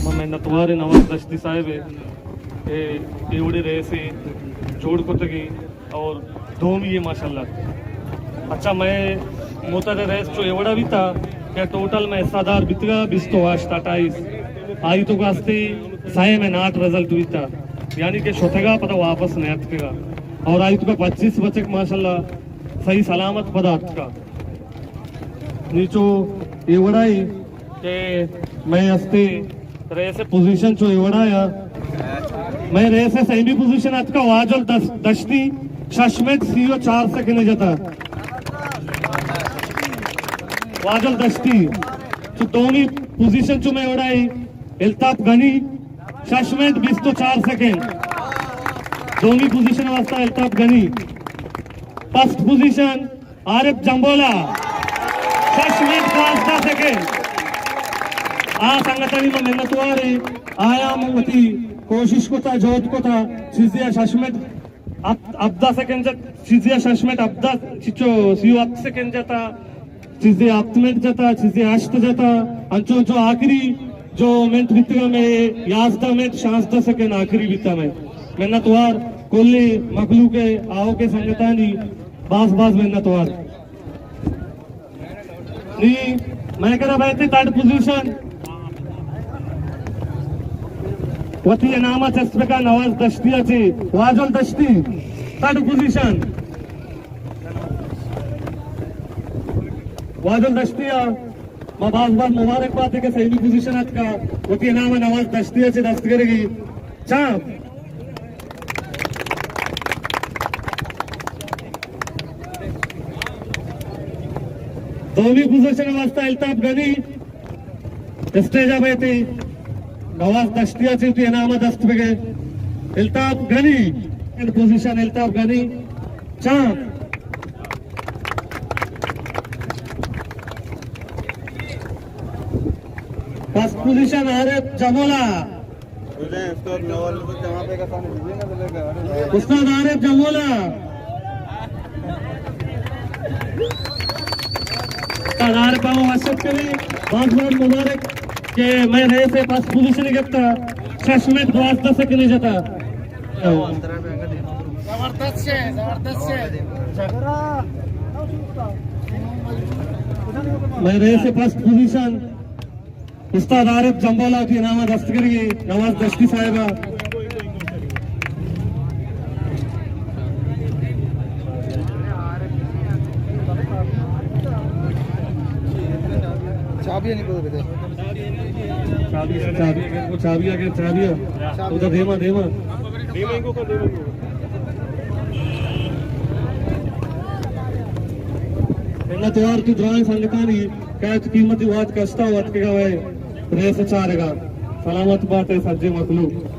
ما منتوار نواز دشتی صاحب ءِ، اے، اے وڑیں ریسے جوڑ کتگی اور دومی اے ماشاءاللہ۔ اچھا، مئے معتاد ریس چو اے وڑا بیتا کہ ٹوٹل مئے حصہ دار بیتگا بیست و ہشت، اٹھائیس۔ آئی توکا ہستی سئے مئے ناٹ رزلٹ بیتا، یعنی کہ شتگا پدا واپس نیاتکگا۔ اور آئی توکا پچیس بچک ماشاءاللہ صحیح سلامت پدا اتکا۔ نی چو اے وڑائی کہ مئے ہستی ریس پوزیشن چو اے وڑایا۔ مئے ریس سیمی پوزیشن اتکا واجل دس-، دشتی، شش منٹ سی و چار سیکنڈ جتا۔ واجل دشتی۔ چو دومی پوزیشن چو مئے وڑائی الطاف غنی، شش منٹ بیست و چار سیکنڈ۔ دومی پوزیشن واسطہ الطاف غنی۔ فرسٹ پوزیشن عارف جمبولا، شش منٹ پانزدہ سیکنڈ۔ آ سنگتانی ما منتوار ایں، آیا من وتی کوشش کتا، جہد کتا، چیزے آ شش منٹ ہفت-، ہفدہ سیکنڈ جت، چیزے آ شش منٹ ہفدہ، چچو سی و ہفت سیکنڈ جتا، چیزے ہفت منٹ جتا، چیزے ہشت جتا، انچو انچو آخری جو منٹ بیتگا مئے یازدہ منٹ شانزدہ سیکنڈ آخری بیتا مئے۔ منتوار کلی مخلوق ءِ، آؤکیں سنگتانی باز باز منتوار۔ نی مئے کرا بئیت تھرڈ پوزیشن، وتی انعام ءَ چست بکا نواز دشتی ءَ چہ واجل دشتی، تھرڈ پوزیشن۔ واجل دشتی ءَ ما باز باز مبارک بات کہ سیمی پوزیشن اتکا، وتی انعام ءَ نواز دشتی ءَ چہ دست گرگی۔ چاپ۔ دومی پوزیشن واسطہ الطاف غنی اسٹیج ءَ بئیت، نواز دشتی ءَ چہ وتی انعام ءَ دست بگے۔ الطاف غنی، سیکنڈ پوزیشن الطاف غنی، چاپ۔ فرسٹ پوزیشن عارف جمولا۔ استاد عارف جمولا۔ استاد عارف ءَ وش اتک کنیں، باز باز مبارک کہ مئے ریس ءَ فرسٹ پوزیشن گپتا، شش منٹ دوازدہ سیکنڈ جتا۔ زبردست ہے، زبردست ہے۔ مئے ریس ءَ فرسٹ پوزیشن استاد عارف جمبولا وتی انعام ءَ دست گرگی، نواز دشتی صاحب ءَ۔ چابی نہیں، بولو بیٹا۔ چابی، چابی، وہ چابی آ گیا، چابی آ۔ چابی۔ ادھر دیما، دیما۔ منتوار تو درائیں سنگتانی کہ قیمتی وقت کشتا وقت کے گئے۔ ریس چارگا۔ سلامت بات ئے سجیں مخلوق۔